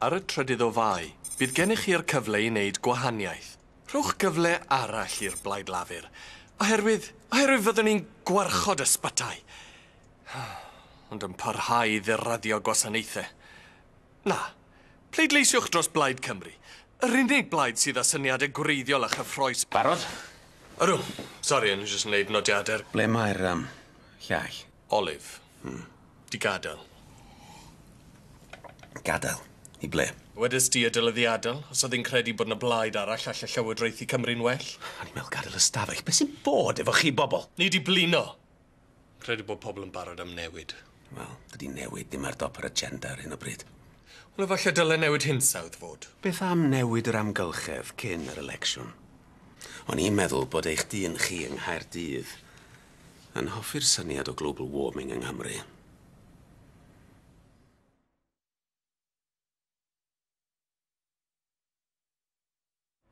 Ar y 3 o Fai, bydd gennych chi'r cyfle i wneud gwahaniaeth. Rhowch gyfle arall i'r Blaid Lafur, oherwydd, oherwydd fyddwn ni'n gwarchod ysbytai, ond yn parhau i ddiraddio gwasanaethau. Na, pleidleisiwch dros Blaid Cymru, yr unig blaid sydd â syniadau gwreiddiol a chyffrous. Barod? Ydw, sori, o'n i jyst yn neud nodiadau. Ble mae'r llall? Olive. 'Di gadael. Gadael? I ble? Wedest ti y dylai hi adael, os oedd hi'n credu bod 'na blaid arall alle llywodraethu Cymru'n well? O'n i'n meddwl gadael y stafell. Be sy'n bod efo chi bobl? Ni 'di blino. Credu bod pobl yn barod am newid. Wel, dydy newid ddim ar dop yr agenda ar hyn o bryd. Wel, efallai dylai newid hinsawdd fod. Beth am newid yr amgylchedd cyn yr election? O'n i'n meddwl bod eich dyn chi yng Nghaerdydd yn hoffi'r syniad o global warming yng Nghymru.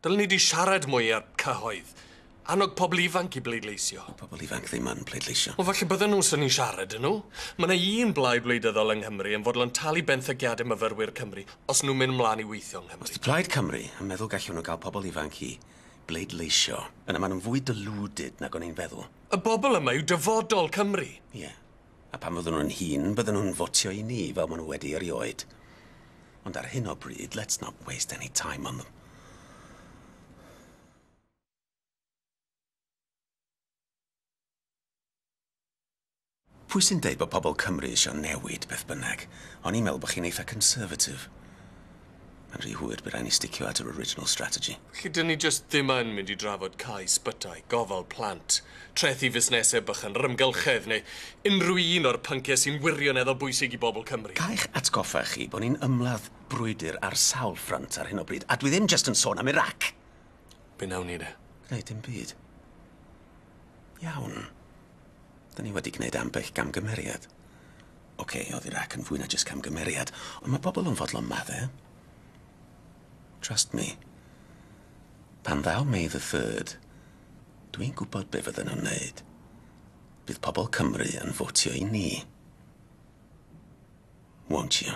Dylen ni 'di siarad mwy â'r cyhoedd. Annog pobl ifanc i bleidleisio. Pobl ifanc ddim yn pleidleisio. Wel, falle bydden nhw 'sen ni'n siarad â nhw. Mae yna un blaid wleidyddol yng Nghymru yn fodlon talu benthyciadau myfyrwyr Cymru os nhw'n mynd mlaen i weithio yng Nghymru. Os 'di Plaid Cymru yn meddwl gallen nhw gael pobl ifanc i bleidleisio, yna maen nhw'n fwy deluded nag o'n i'n feddwl. Y bobl yma yw dyfodol Cymru. Ie. Yeah. A pan fyddwn nhw'n hŷn, bydden nhw'n fotio i ni fel maen nhw wedi erioed. Ond ar hyn o bryd, let's not waste any time on them. Pwy sy'n deud bod pobl Cymru eisiau newid beth bynnag? O'n i'n meddwl bod chi'n eitha conservative. Mae'n rhy hwyr, bydd rhaid ni sticio at yr original strategy. Felly, dyn ni jyst ddim yn mynd i drafod cau ysbytai, gofal plant, trethi fusnesau bychan, yr amgylchedd neu unrhyw un o'r pynciau sy'n wirioneddol bwysig i bobl Cymru. Ga i'ch atgoffa chi bod ni'n ymladd brwydr ar sawl ffrynt ar hyn o bryd, a dwi ddim jyst yn sôn am Iraq. Be nawn ni de? Gwneud dim byd. Iawn. Da ni wedi gwneud ambell gamgymeriad. Oce, oedd Iraq yn fwy na jyst camgymeriad, ond mae bobl yn fodlon maddau. Trust me. Pan ddaw May the 3rd, dwi'n gwybod be fydden nhw'n neud. Bydd pobl Cymru yn fotio i ni. Won't you?